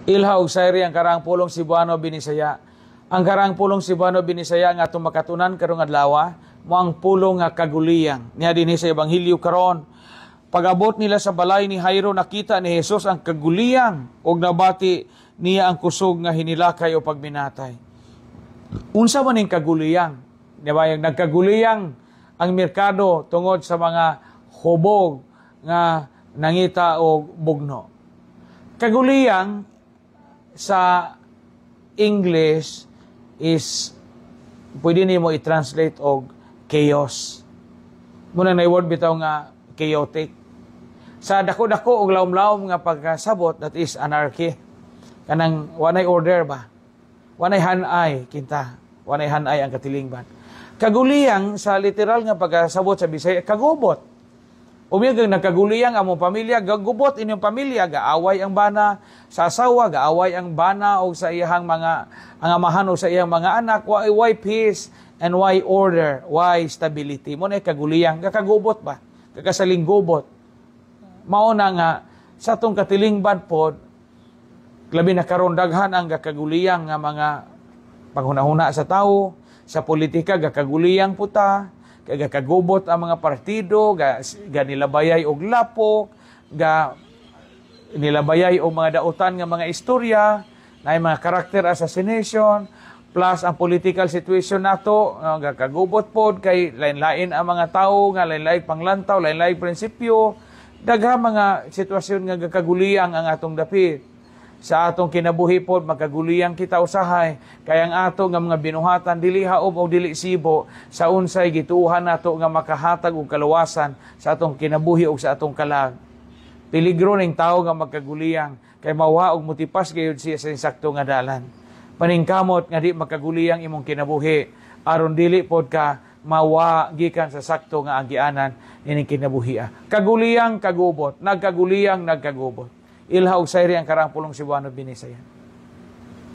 Ilha og sayri ang karaang pulong Cebuano Binisaya. Ang karaang pulong Cebuano Binisaya nga atong makatunan karong adlaw mo ang pulong nga kaguliyang. Niya dinhi sa Ebanghelyo karon. Pag-abot nila sa balay ni Jairo, nakita ni Jesus ang kaguliyang og nabati niya ang kusog nga hinilakay o pagminatay. Unsa man ning kaguliyang? Di ba yung nagkaguliyang ang merkado tungod sa mga hubog nga nangita og bugno? Kaguliyang sa English is pwede nimo i-translate og chaos. Muna na word bitaw nga chaotic. Sa dako-dako og lawom-lawom nga pagkasabot, that is anarchy. Kanang wanay order ba? Wanay hanay kinta. Wanay hanay ang katilingban. Kaguliyang sa literal nga pagkasabot sa Bisaya, kagubot. Umiyag ang nagkaguliyang among pamilya, gagubot inyong pamilya, gaaway ang bana sa asawa, gaaway ang bana o sa iyang mga ang amahan o sa iyang mga anak. Why peace and why order, why stability? Mo na kaguliyang, gakagubot ba? Kakasaling-gubot. Mao na nga sa atong katilingban pod, labi na karon, daghan ang gakaguliyang nga mga panghunahuna sa tao, sa politika gakaguliyang puta, kay gakagubot ang mga partido, ga nilabayay og lapok, ga nilabayay og mga dautan nga mga istorya, na mga character assassination, plus ang political situation nato gakagubot pod kay lain-lain ang mga tawo nga lain-lain panglantaw, lain-lain prinsipyo, daghang mga sitwasyon nga gakaguliyang ang atong dapit. Sa atong kinabuhi pod, magkaguliyang kita usahay kay ang ato nga mga binuhatan dili haob o dili sibo sa unsay gituohan nato nga makahatag og kaluwasan sa atong kinabuhi o sa atong kalag. Peligro ning tawo nga magkaguliyang kay mawa og mutipas gayud siya sa insakto nga dalan. Paningkamot nga di magkaguliyang imong kinabuhi aron dili pod ka mawa gikan sa sakto nga agianan ining kinabuhi. Kaguliyang, kagubot, nagkaguliyang, nagkagubot. Ilha og sayri ang karaang pulong Cebuano Binisaya.